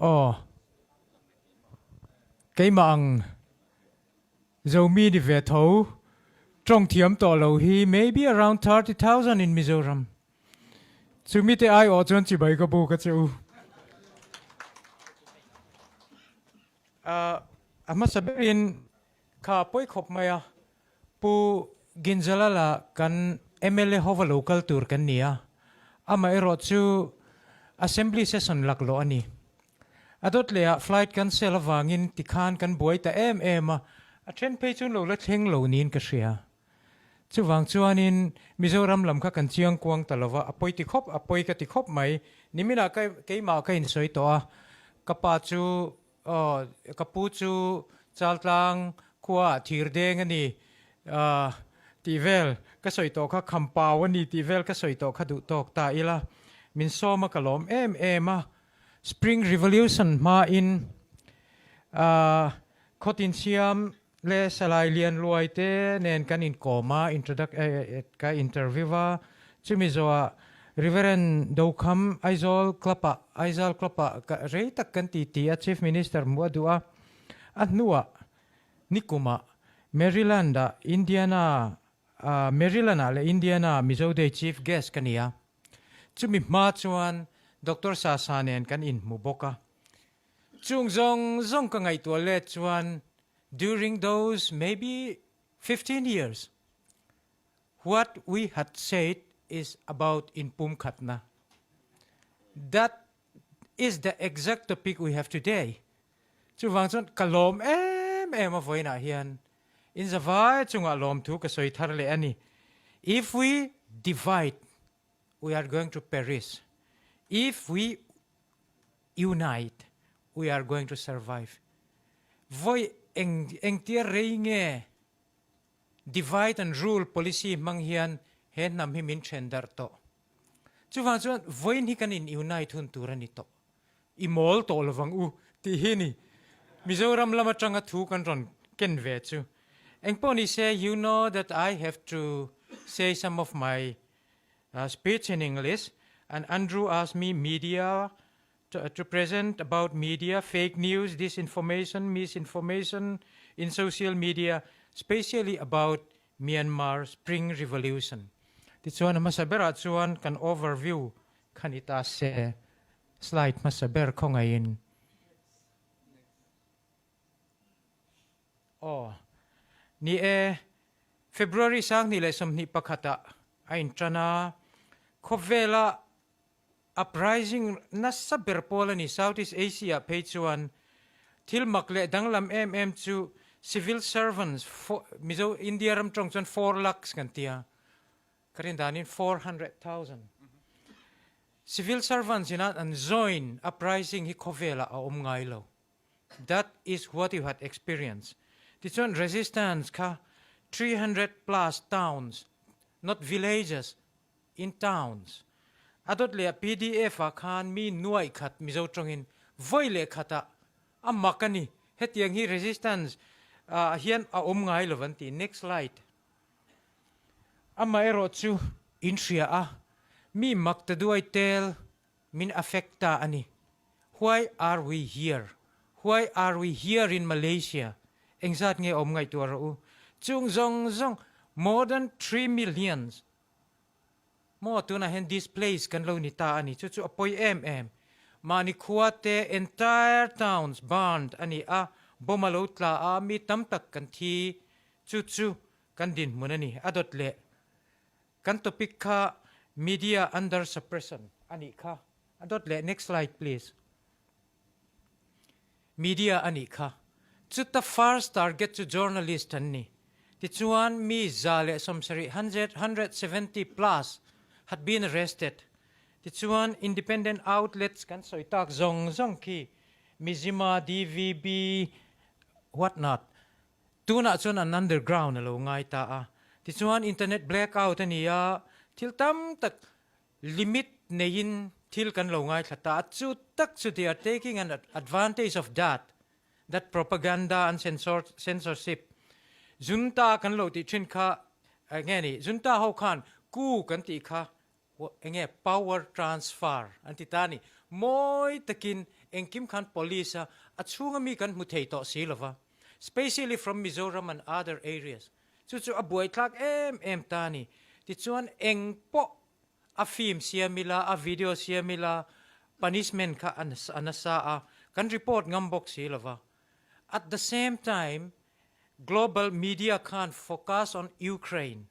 Aw. Keimah ang Zomi ni ve tho tawng thiam tawh lo hi maybe around 30,000 in Mizoram. Chumi te aiawh chuan chibai ka bu ka che u. A hmasa berin kha pawi khawp mai a, Pu Ginjalala kan mla hova lo kal tur kan ni a, amaherawh chu Assembly session laklawh a ni. A dawt leh ah flight cancel avangin tikhan kan buai ta em em a, a then phei chuan lo la thleng lo niin ka hria. Chuvang chuanin Mizoram lam kha kan chiang kuang ta lova, a pawi ti khawp, a pawi ka ti khawp mai. Niminah ka keimah ka insawi tawh a, ka pa chu aw ka pu chu Chaltlang khuaah thir deng a ni tih vel ka sawi tawh kha, khampau a ni tih vel ka sawi tawh kha duh tawk ta ila, min sawm a ka lawm em em a. Spring Revolution hmain khawtin siam leh Salai Lian Luai te nen kan inkawm a, ka interview a, chumi zawhah Reverend Dokham Aizawl Club-ah Aizawl Club-ah rei tak kan titi a, Chief Minister hmuh a duh a, a hnuah nikumah Maryland-ah Indiana Maryland-ah leh Indiana Mizo Day Chief Guest ka ni a, chumi hma chuan Doctor Sasa nen kan inhmu bawk a. Chung zawng zawng ka ngaihtuah let chuan during those maybe 15 years what we had said is about inpumkhatna. That is the exact topic we have today. Chuvang chuan ka lawm em em a vawiinah hian in zavai chungah lawmthu ka sawi thar leh a ni. If we divide, we are going to perish. If we unite, we are going to survive. Vawi eng engtia rei nge divide and rule policy hmang hian he hnam hi min then darh tawh. Chuvang chuan vawiin hi kan in unite hun tur a ni tawh. I mawl tawh lovang u tih hi ni Mizoram lam atanga thu kan rawn ken ve chu. Engpawh ni se, you know that I have to say some of my speech in English and Andrew asked me media to, to present about media, fake news, disinformation, misinformation in social media, especially about Myanmar Spring Revolution. Tichuan hmasa berah chuan kan overview khan i ta se slide hmasa ber khawngaihin. Aw. Ni e, February 2021 ah a intan a, khawvela uprising nasa ber pawl a ni Southeast Asia ah phei chuan thil mak leh danglam em em chu civil servants Mizo India ram tawng chuan 4 lakhs kan tia ka rin danin 400,000 civil servants ina an join uprising hi khawvelah a awm ngai lo. That is what you had experienced. Tichuan resistance kha 300 plus towns, not villages, in towns. A dawt leh PDF ah khan mi nuaih khat Mizo tawngin vawi leh khatah a mak a ni. Hetiang hi resistance ah hian a awm ngai lo an ti. Next slide. Amaherawh chu in hria a, mi mak ta duai tel min affect ta a ni. Why are we here? Why are we here in Malaysia? Engzat nge awm ngaihtuah rawh u. Chung zawng zawng more than 3 millions maw tunah hian displace kan lo ni ta a ni. Chu chu a pawi em em. Mahni khua te entire towns burned a ni a, bomb a lo tla a, mi tam tak kan thi. Chu chu kan dinhmun a ni. A dawt leh kan topic kha media under suppression a nih kha. A dawt leh next slide please. Media a nih kha. Chuta first target chu journalist an ni. Tichuan mi 170, 170 plus had been arrested. Tichuan independent outlets kan sawi tak zawng zawng khi Mizzima, DVB, what not. Tunah chuan an underground a lo ngai ta a. Tichuan internet blackout a ni a, thil tam tak limit neiin thil kan lo ngai thla ta a. Chu tak chu they are taking an advantage of that, that propaganda and censor, censorship. Junta kan lo tih thin kha, nge ni, junta ho khan ku kan tih kha enge power transfer an ti ta ni. Mawi takin Engkim khan police a a chhunga mi kan hmu thei tawh si lova, specially from Mizoram and other areas. Chu chu a buaithlak em em ta a ni. Tichuan eng pawh a film siam ila, a video siam ila, punishment kha a nasa a, kan report ngam bawk si lova. At the same time, global media khan focus on Ukraine,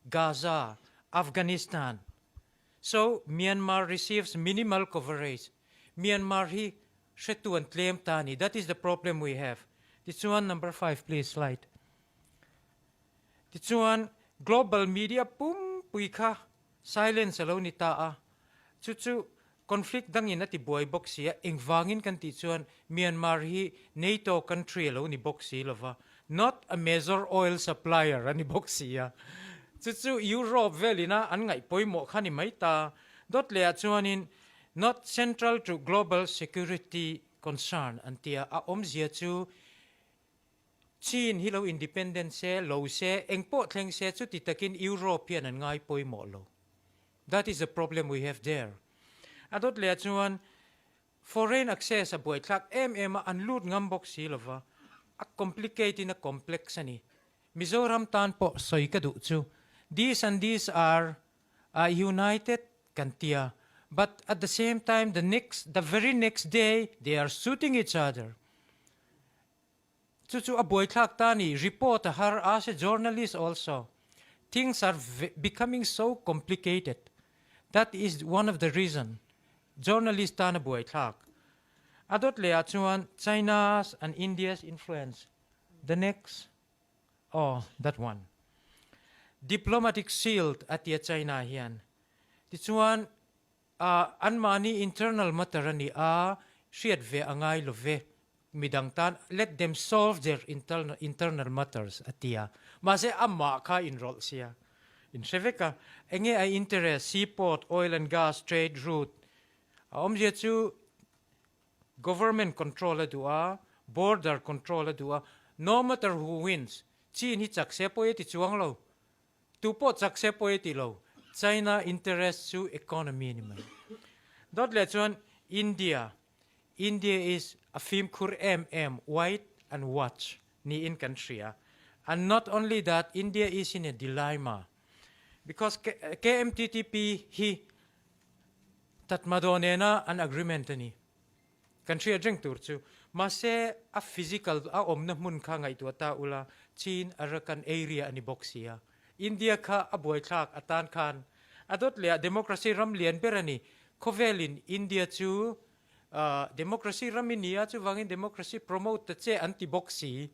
Gaza, Afghanistan. So Myanmar receives minimal coverage. Myanmar hi hretu an tlem ta a ni. That is the problem we have. Tichuan number five please slide. Tichuan global media pumpui kha silence a lo ni ta a. Chu chu conflict dangin a ti buai bawk si a, engvangin kan tih chuan Myanmar hi NATO country a lo ni bawk si lova, not a major oil supplier a ni bawk si a. Chu chu Europe velina an ngaih pawimawh kha ni mai ta. Dawt lehah chuanin Not central to global security concern an ti a, a awmzia chu Chin hi lo independent se, lo se, engpawh thleng se chuti takin Europe hian an ngai pawimawh lo. That is the problem we have there. A dawt leh ah chuan foreign access a buaithlak em em a, an lut ngam bawk si lova, a complicate in a complex a ni. Mizoram tan pawh sawi ka duh chu these and these are a united kan tia but at the same time the next the very next day they are shooting each other chu chu a buaithlak ta ni report a har as a journalist also things are becoming so complicated that is one of the reason journalist tan a buaithlak a dawt leh ah chuan China's and India's influence the next Aw, that one. Diplomatic shield a tia China hian. Tichuan, anmahni internal matter a ni a, hriat ve a ngai lo ve. Midang tan let them solve their internal internal matters a tia. Mahse amah kha inrawlh sia. In hre vek a, enge a interest, seaport, oil and gas, trade route. A awmzia chu Government control a duh a, border control a duh a, no matter who wins, Chin hi chak se pawi a ti chuang lo, tu pawh chak se pawi a ti lo, China interest chu economy a ni mai. Dawt leh chuan India, India is a fimkhur em em, wait and watch niin kan hria. And not only that, India is in a dilemma because KMTTP hi Tatmadaw nena an agreement a ni. Kan hriat reng tur chu. Mahse, a physical a awmna hmun kha ngaihtuah ta ula, Chin Arakan area a ni bawk si a. India kha a buaithlak a tan khan a dawt leh ah democracy ram lian ber a ni. Khawvelin India chu democracy ram i ni a, chuvangin democracy promote ta che an ti bawk si.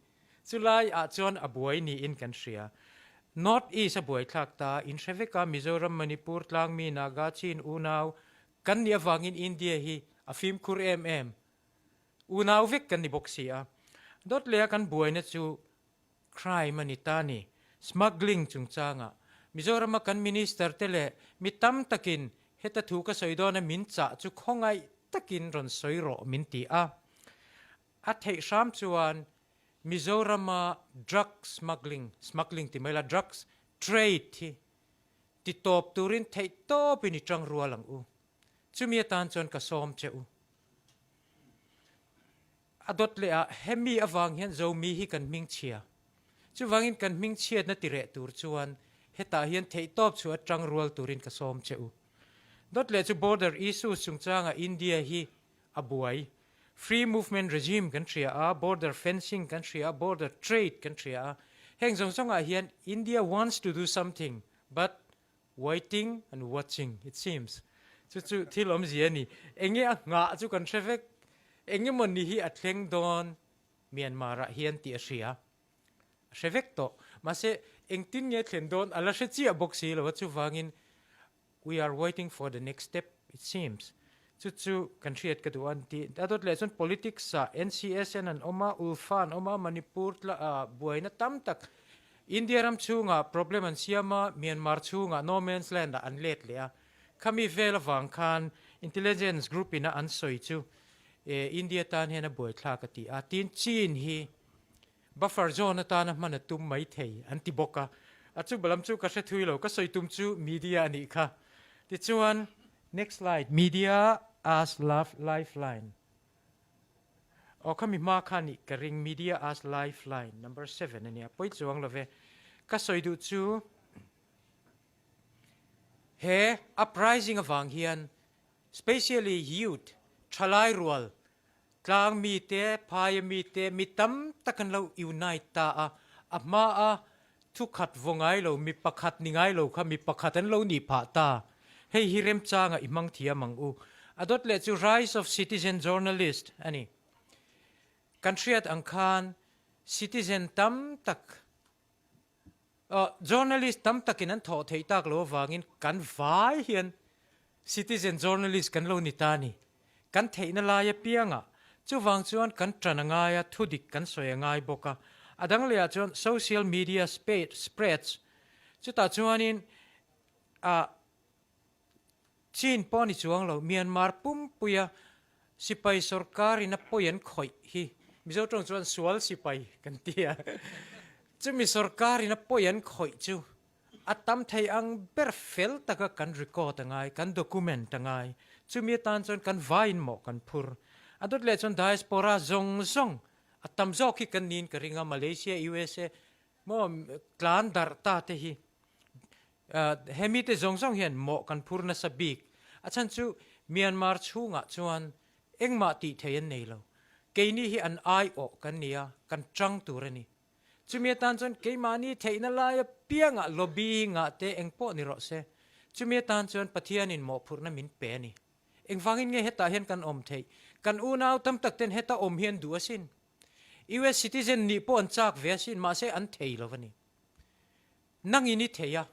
Chulai ah chuan a buai niin kan hria. North East a buaithlak ta, in hre vek a, Mizoram, Manipur, Tlangmi, Naga, Chin, unau kan nih avangin India hi a fimkhur em em. Unau vek kan ni bawk si a. Dawt leh a kan buaina chu crime a ni ta ni. Smuggling chungchangah Mizorama kan Minister te leh mi tam takin heta thu ka sawi dawn a min chah chu khawngaih takin rawn sawi rawh min ti a. A theih hram chuan Mizorama drug smuggling, smuggling ti mai la, drugs trade hi ti tawp turin theih tawpin i tang rual ang u. Chumi atan chuan ka sawm che u. A dawt leh ah hemi avang hian Zomi hi kan hming chhia. Chuvangin kan hming chhiatna ti reh tur chuan hetah hian theih tawp chu a tang rual turin ka sawm che u. Dawt leh chu border issues chungchangah India hi a buai. Free movement regime kan hria a, border fencing kan hria a, border trade kan hria a. Heng zawng zawngah hian India wants to do something but waiting and watching it seems. Chu chu thil awmzia a ni. Enge a nghah chu kan hre vek. Engemaw ni hi a thleng dawn Myanmar ah hian tih a hria. A hre vek tawh. Mahse engtin nge thlen dawn a la hre chiah bawk si lo a chuvangin We are waiting for the next step, it seems. Chu chu kan hriat ka duh a an ti. A dawt leh chuan politics ah NCSN an awm a, ULFA an awm a, Manipur tla ah buaina tam tak India ram chhungah problem an siam a, Myanmar chhungah no man's land ah an let leh a. Khami vel avang khan intelligence group ina an sawi chu India tan hian a buaithlak a ti a. Tin, Chin hi Buffer zone atana hman a tum mai thei an ti bawk a, a chu balam chu ka hre thui lo, ka sawi tum chu media a nih kha. Tichuan, next slide, media as love lifeline. Aw khami hma kha nih ka ring media as lifeline number 7 ania pawi chuang love ka sawi duh chu he uprising avang hian specially youth thalai rual tlang mi te phaia mi te mi tam tak an lo unite ta a a hma a thu khat vaw ngai lo mi pakhat ni ngai lo kha mi pakhat an lo nih phah ta hei hi remchanga i hmang thiam ang u a dawt leh chu rise of citizen journalist ani kan hriat ang khan citizen tam tak Journalist tam takin an thawh theih tak lo avangin kan vai hian citizen journalist kan lo ni ta a ni. Kan theihna lai apiangah chuvang chuan kan ṭan a ngai a, thudik kan sawi a ngai bawk a. A dang lehah chuan social media spreads chutah chuanin ah Chin pawh ni chuang lo, Myanmar pumpuia sipai sorkarin a pawi an khawih hi Mizo tawng chuan sual sipai kan ti a. Chumi sorkarin a pawi an khawih chu a tam thei ang ber fel taka kan record a ngai, kan document a ngai. Chumi atan chuan kan vaiin mawh kan phur. A dawt leh chuan diaspora zawng zawng a tam zawk hi kan niin ka ring a, Malaysia, USA maw tlan darh ta te hi Hemi te zawng zawng hian mawh kan phur nasa bik. A chhan chu Myanmar chhungah chuan engmah tih thei an nei lo. Keini hi an aiawh kan ni a, kan tang tur a ni. Chumi atan chuan keimahni theihna lai apiangah lobby ngah te engpawh ni rawh se. Chumi atan chuan Pathianin mawhphurhna min pe a ni. Engvangin nge hetah hian kan awm theih? Kan unau tam tak ten heta awm hi an duh asin. US citizen nih pawh an chak ve asin, mahse an thei lo a ni. Nangin i thei a,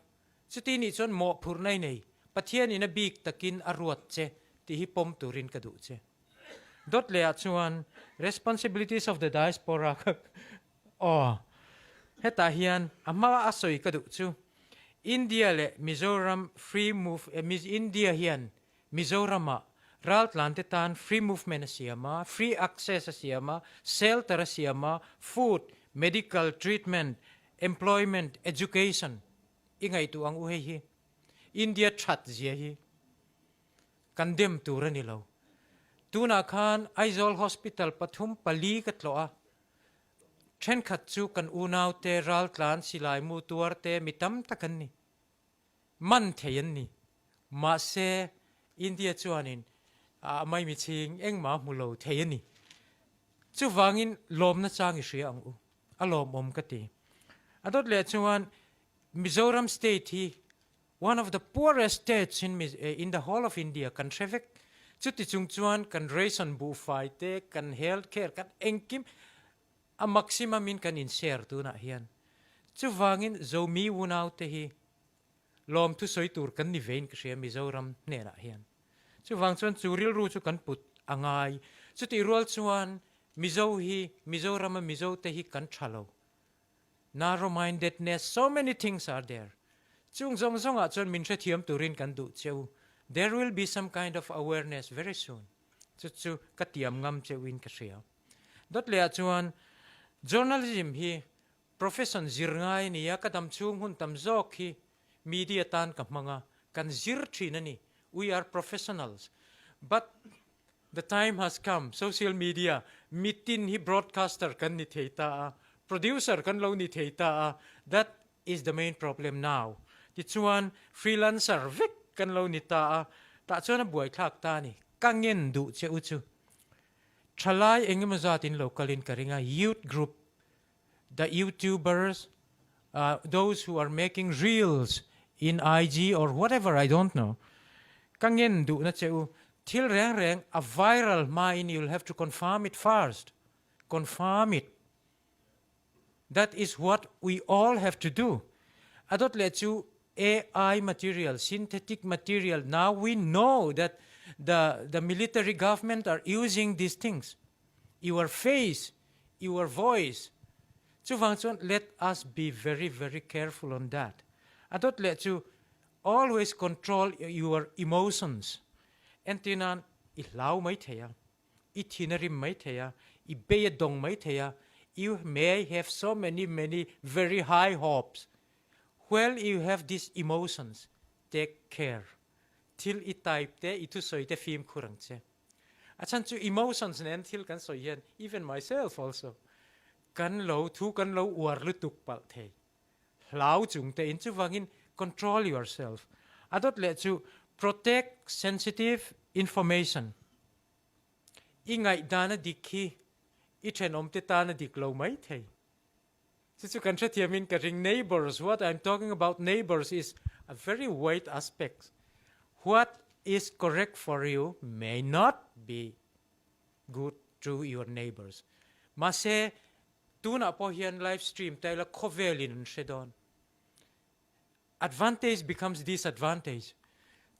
chuti nih chuan mawhphurhna i nei, Pathianin a bik takin a ruat che tih hi pawm turin ka duh che. Dawt lehah chuan Responsibilities of the Diaspora kha aw hetah hian a hma a sawi ka duh chu India leh Mizoram free move India hian Mizoramah raltlante tan free movement a siam a, free access a siam a, shelter a siam a, food, medical treatment, employment, education i ngaihtuah ang u hei hi. India that zia hi kan dem tur a ni lo. Tunah khan Aizawl Hospital pathum pali ka tlawh a, thenkhat chu kan unaute raltlan silai mu tuarte mi tam tak an ni. Man thei an ni. Mahse, India chuanin a maimi chhing engmah a hmu lo thei a ni. Chuvangin lawmna chang i hria ang u. A lawmawm ka ti. A dawt leh chuan Mizoram state hi one of the poorest states in in the whole of India kan hre vek. Chuti chung chuan kan ration buhfai te, kan health care, kan engkim A maximum in kan in share tunah hian. Chuvangin Zomi unaute hi lawmthu sawi tur kan ni vein ka hria Mizoram hnenah hian. Chuvang chuan chu rilru chu kan put a ngai. Chutih rual chuan Mizo hi Mizorama Mizote hi kan tha lo. Narrow mindedness so many things are there. Chung zawng zawngah chuan min hrethiam turin kan duh cheu. There will be some kind of awareness very soon. Chu chu ka tiam ngam cheuin ka hria. Dawt leh ah chuan journalism hi profession zir ngai a ni a, ka dam chhung hun tam zawk hi media tan ka hmang a, kan zir thin a ni, we are professionals but the time has come social media mitin hi broadcaster kan ni thei ta a, producer kan lo ni thei ta a, that is the main problem now. Tichuan freelancer vek kan lo ni ta a, tah chuan a buaithlak ta a ni, ka ngen duh che u chu. Thalai engemaw zat in lo kalin ka ring a, youth group, the youtubers, those who are making reels in IG or whatever I don't know, ka ngen duhna che u, thil reng reng a viral hmain you'll have to confirm it first, confirm it. That is what we all have to do. A dawt leh chu AI material, synthetic material, now we know that the, the military government are using these things. Your face, your voice. Chuvang chuan let us be very, very careful on that. A dawt leh chu always control your emotions. Entirnan i hlau mai thei a. I thin a rim mai thei a, i bei a dawng mai thei a, you may have so many many very high hopes while you have these emotions, take care. Thil i type te, i thusawi te fimkhur ang che. A chhan chu emotions nen thil kan sawi hian even myself also kan lo thu kan lo uar lutuk palh thei. Hlau chung te in chuvangin control yourself. A dawt leh chu protect sensitive information. I ngaihdana dik hi i thenawmte tana dik lo mai thei. Chu chu kan hrethiamin ka ring neighbors, what I'm talking about neighbors is a very wide aspect. What is correct for you may not be good to your neighbors. Mahse tunah pawh hian live stream ta ila khawvelin an hre dawn. Advantage becomes disadvantage.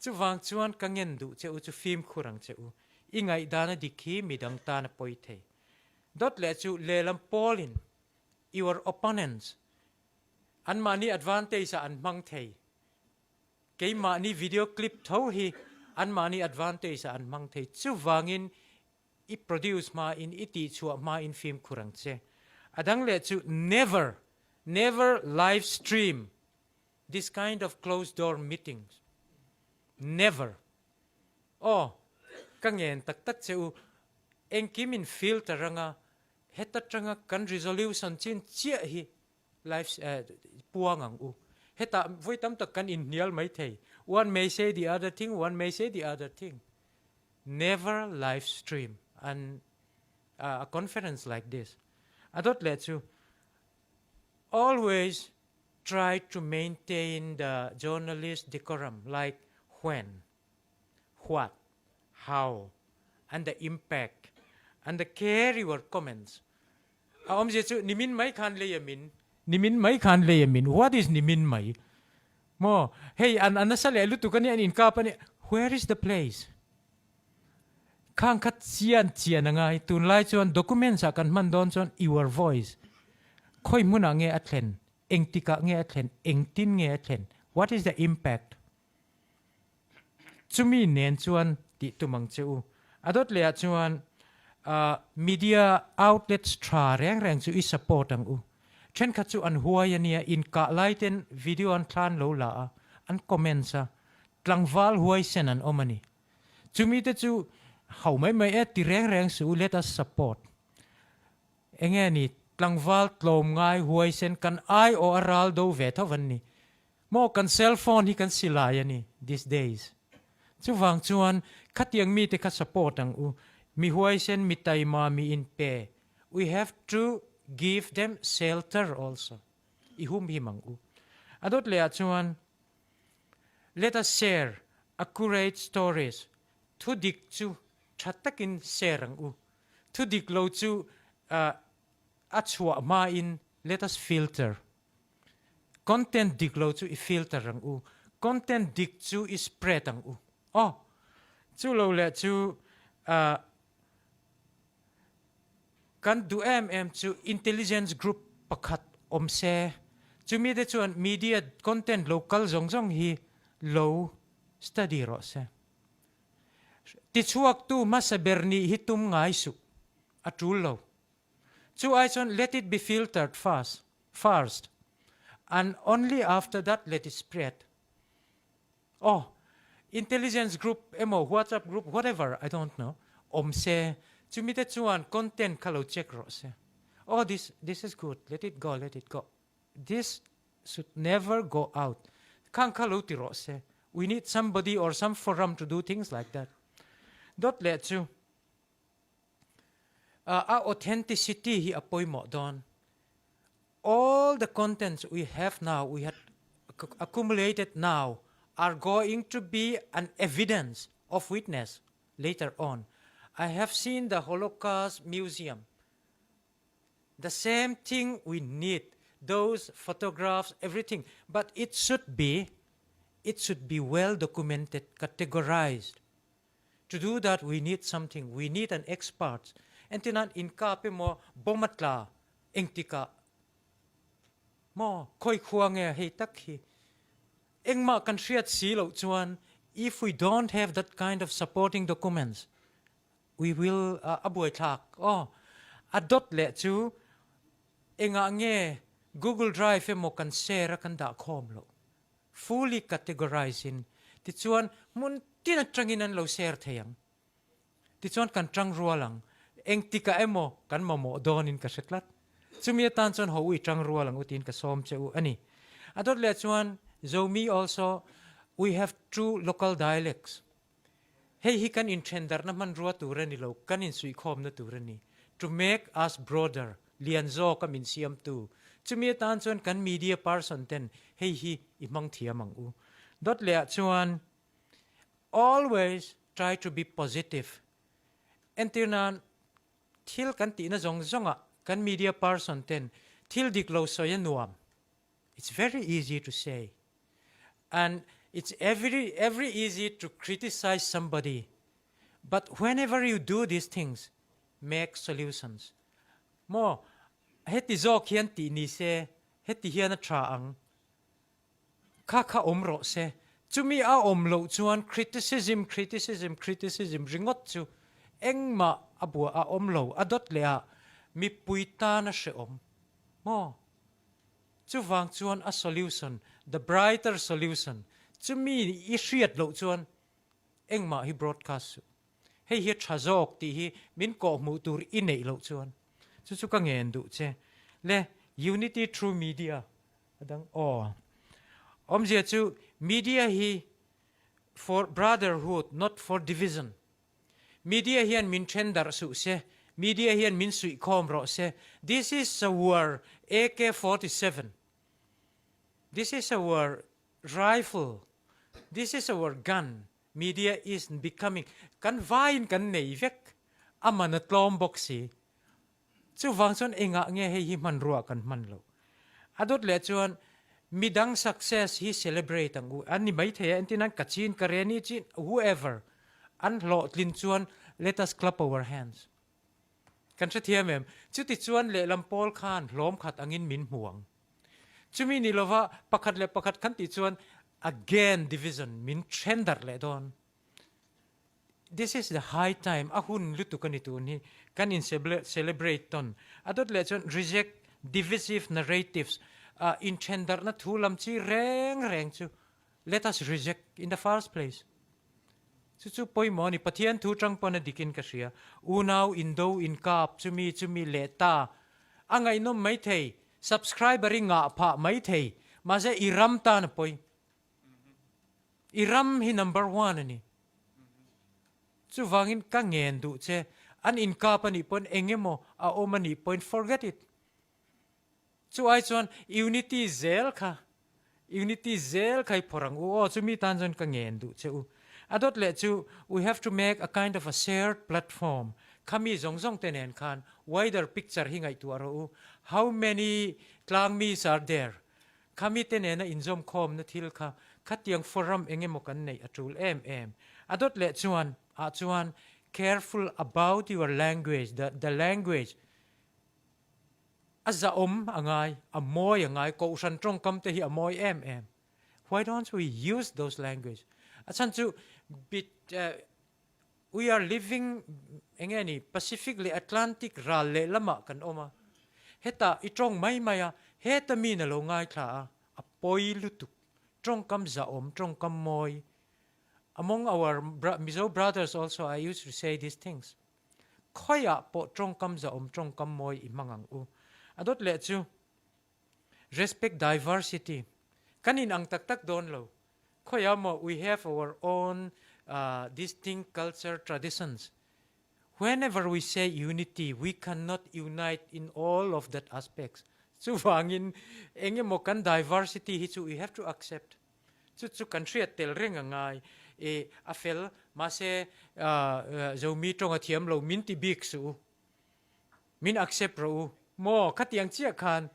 Chuvang chuan ka ngen duh che u chu fimkhur ang che u. I ngaihdana dik hi midang tan a pawi thei. Dawt leh chu lehlam pawlin your opponents anmahni advantage ah an hmang thei. Keimahni video clip tho hi anmahni advantage ah an hmang thei. Chuvangin i produce hma in i tihchhuah hma in fimkhur ang che. A dang leh chu never, never live stream this kind of closed door meetings. Never. Aw, ka ngen tak tak che u, engkim in filter anga heta tanga kan resolution chin chiah hi live puang ang u. Hetah voi tam tak kan inhnial mai thei. One may say the other thing, one may say the other thing. Never live stream an a conference like this. A dawt leh chu always try to maintain the journalist decorum like when, what, how, and the impact, and the care your comments. A awmzia chu nimin mai khan lei a min, nimin mai khan lei a min, what is nimin mai? Maw, hei an an nasa leh lutuk a nia, an inkap a nia, where is the place? Khang kha chian chian a ngai, tunlai chuan documents ah kan hman dawn chuan your voice, khawi hmunah nge a thlen, engtikah nge a thlen, engtin nge a thlen, what is the impact? Chumi nen chuan tih tum ang che u. A dawt leh ah chuan media outlets tha reng reng chu i support ang u. Thenkhat chu an huai a nia, inkah lai ten video an thlan lo la a, an comments a, tlangval huaisen an awm a ni. Chumi te chu ho mai mai e ti reng reng suh u, let us support. Enge ni, tlangval tlawm ngai huaisen kan aiawh a ral do ve tho van ni. Maw kan cell phone hi kan silai a ni these days. Chuvang chuan khatiang mite kha support ang u. Mi huaisen, mi taima, mi inpe. We have to give them shelter also. I humhim ang u. A dawt leh ah chuan let us share accurate stories. Thu dik chu tha takin share ang u. Thu dik lo chu a chhuah hmain let us filter. Content dik lo chu i filter ang u. Content dik chu i spread ang u. Aw, chu lo leh chu uh, kan duh em em chu intelligence group pakhat awm se. Chumi te chuan media content lo kal zawng zawng hi lo study rawh se. Tichhuaktu hmasa ber nih hi tum ngai suh. A tul lo. Chu ai chuan let it be filtered first, first and only after that let it spread. Oh, intelligence group emaw WhatsApp group whatever, I don't know, awm se, chumi te chuan content kha lo check rawh se. Oh, this, this is good, let it go, let it go. This should never go out. Khang kha lo ti rawh se. We need somebody or some forum to do things like that. Dot leh chu, A authenticity hi a pawimawh dawn. All the contents we have now, we had accumulated now are going to be an evidence of witness later on. I have seen the Holocaust Museum. The same thing we need, those photographs, everything. But it should be, it should be well documented, categorized. To do that we need something, we need an expert. Entirnan inkap emaw bomb a tla engtikah maw khawi khua nge hei tak hi engmah kan hriat si loh chuan if we don't have that kind of supporting documents we will a buaithlak aw. A dawt leh chu engah nge Google Drive emaw kan share a kan dah khawm loh. Fully categorize in tichuan hmun tin atangin an lo share thei ang. Tichuan kan tang rual ang. Engtikah emaw kan mamawh dawnin ka hre tlat. Chumi atan chuan haw u i tang rual ang u tiin ka sawm che u a ni. A dawt leh chuan Zomi also we have two local dialects. Hei hi kan inthendarhna hmanrua tur a ni lo, kan insuihkhawmna tur a ni. To make us broader, lian zawk a min siamtu. Chumi atan chuan kan media person ten hei hi i hmang thiam ang u. Dawt lehah chuan always try to be positive. Entir nan thil kan tihna zawng zawngah kan media person ten thil dik lo sawi a nuam. It's very easy to say and it's every every easy to criticize somebody but whenever you do these things make solutions maw heti zawk hian tih ni se heti hian a tha ang kha kha awm rawh se chumi a awm loh chuan criticism criticism criticism ringawt chu engmah a bua a awm lo a dawt leh ah mipui tan a hreawm maw Chuvang chuan a solution, the brighter solution, chu mi i hriat loh chuan engmah hi broadcast suh. Hei hi a tha zawk tih hi min kawhhmuh tur i neih loh chuan chu chu ka ngen duh che. Le Unity through media a dang aw. Awmzia chu media hi for brotherhood not for division. Media hian min then darh suh se, media hian min suihkhawm rawh se, this is our AK 47, this is our rifle, this is our gun, media is becoming, kan vaiin kan nei vek, a man a tlawm bawk si. Chuvang chuan engah nge hei hi hmanrua kan hman loh? A dawt leh chuan midang success hi celebrate ang u. An ni maithei a, entin an ka chin, ka reni chin, whoever an hlawhtlin chuan let us clap our hands. Kan hrethiam em? Chuti chuan lehlam pawl khan hlawm khat angin min hmu ang. Chumi ni lova pakhat leh pakhat kan tih chuan again division min then darh leh dawn. This is the high time, a hun lutuk a ni tun hi, kan in celebrate tawn. A dawt leh chuan reject divisive narratives, inthendarhna thu lam chi reng reng chu let us reject in the first place. Chu chu pawimawh a ni, Pathian thu tang pawn a dikin ka hria. Unau indo inkap chumi chumi leh ta a ngaihnawm maithei, subscriber i ngah phah maithei, mahse i ram tan a pawi. I ram hi number one a ni. Chuvangin ka ngen duh che, an inkap a nih pawhin eng emaw a awm a nih pawhin forget it. Chu ai chuan unity zel kha, unity zel kha i phawrh ang u aw, chumi tan chuan ka ngen duh che u. A dawt leh chu we have to make a kind of a shared platform, khami zawng zawng te nen khan wider picture hi ngaihtuah rawh u, how many tlangmis are there, Khami te nena inzawmkhawmna thil kha khatiang forum eng emaw kan neih a tul em em. A dawt leh chuan ah chuan careful about your language, the the language a zahawm a ngai, a mawi a ngai, kohhran tawngkam te hi a mawi em em. Why don't we use those language? A chhan chu bit we are living eng nge ni Pacific leh Atlantic ral leh lamah kan awm a, hetah i tawng mai mai a, heta mi na lo ngaithla a, a pawi lutuk, tawngkam zahawm, tawngkam mawi. Among our Mizo brothers also I used to say these things. Khawiah pawh tawngkam zahawm, tawngkam mawi i hmang ang u. A dawt leh chu respect diversity. Kan inang tak tak dawn lo. Khawiah maw we have our own distinct culture traditions. Whenever we say unity, we cannot unite in all of that aspects. Chuvangin eng emaw kan diversity hi chu we have to accept. Chu chu kan hriat tel reng a ngai. E a fel mahse Zomi tawng a thiam lo min ti bik suh u. Min accept rawh u. Maw khatiang chiah khan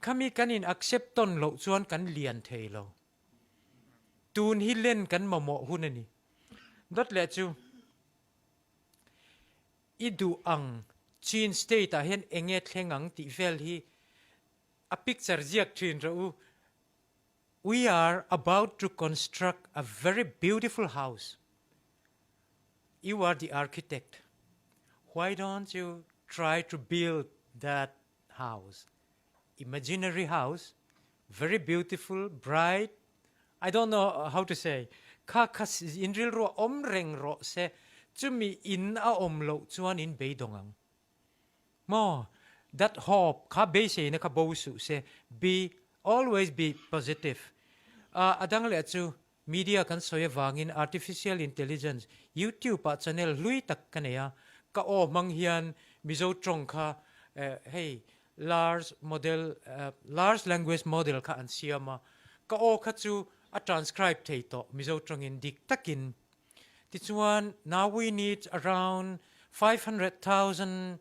khami kan in accept tawn loh chuan kan lian thei lo. Tun hi len kan mamawh hun a ni. Dawt leh chu i duh ang Chin state ah hian enge thleng ang tih vel hi a picture ziak thin rawh u. We are about to construct a very beautiful house. You are the architect. Why don't you try to build that house? Imaginary house, very beautiful, bright, I don't know how to say. Kha kha in rilru awm reng rawh se. Chumi in a awm loh chuan in beidawng ang. Maw? That hope kha beiseina kha bo suh se. Be, always be positive. A dang leh chu media kan sawi avangin artificial intelligence YouTube ah channel hlui tak ka nei a, ka aw hmang hian Mizo tawng kha hei large model, large language model kha an siam a, ka aw kha chu a transcribe thei tawh Mizo tawngin dik takin. Tichuan, now we need around 500,000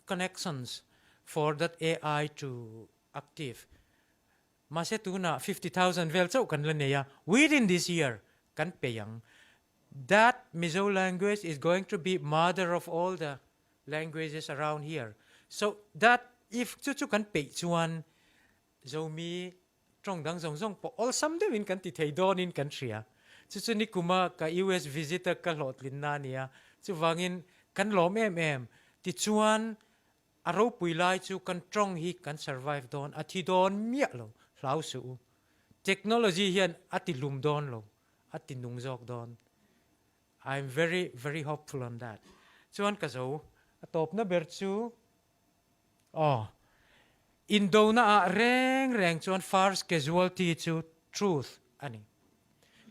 connections for that AI to active. Mahse tunah 50,000 vel chauh kan la nei a, within this year kan pei ang. That Mizo language is going to be mother of all the languages around here. So that if chu chu kan peih chuan Zomi tawng dang zawng zawng pawh awlsam deuhin kan ti thei dawnin kan hria. Chu chu nikuma ka US visit a ka hlawhtlinna a nia. Chuvangin kan lawm em em. Tichuan a ropui lai chu kan tawng hi kan survive dawn, a thi dawn miah lo, hlau suh u. Technology hian a ti hlum dawn lo, a ti nung zawk dawn. I'm very very hopeful on that. Chuan ka zo, a tawpna ber chu Aw. Indona ah reng reng chuan first casualty chu truth a ni.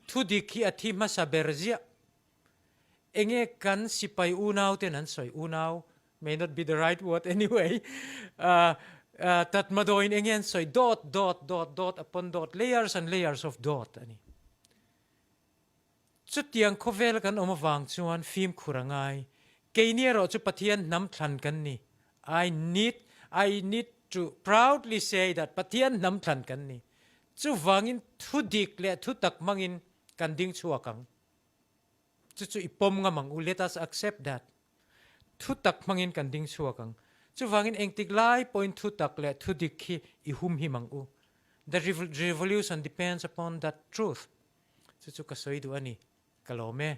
Thudik hi a thi hmasa ber ziah. Enge kan sipai unau ten an sawi, unau may not be the right word anyway, tatmadawiin enge an sawi, dawt, dawt, dawt, dawt upon dawt, layers and layers of dawt a ni. Chutiang khawvel kan awm avang chuan fimkhur a ngai. Keini erawh chu Pathian hnam thlan kan ni. I need, I need to proudly say that Pathian hnam thlan kan ni. Chuvangin thu dik leh thu tak hmangin kan ding chhuak ang. Chu chu i pawm ngam ang u, let us accept that. Thu tak hmangin kan ding chhuak ang. Chuvangin engtik lai pawhin thu tak leh thu dik hi i humhim ang u. The revolution depends upon that truth. Chu chu ka sawi duh a ni. Ka lawm e.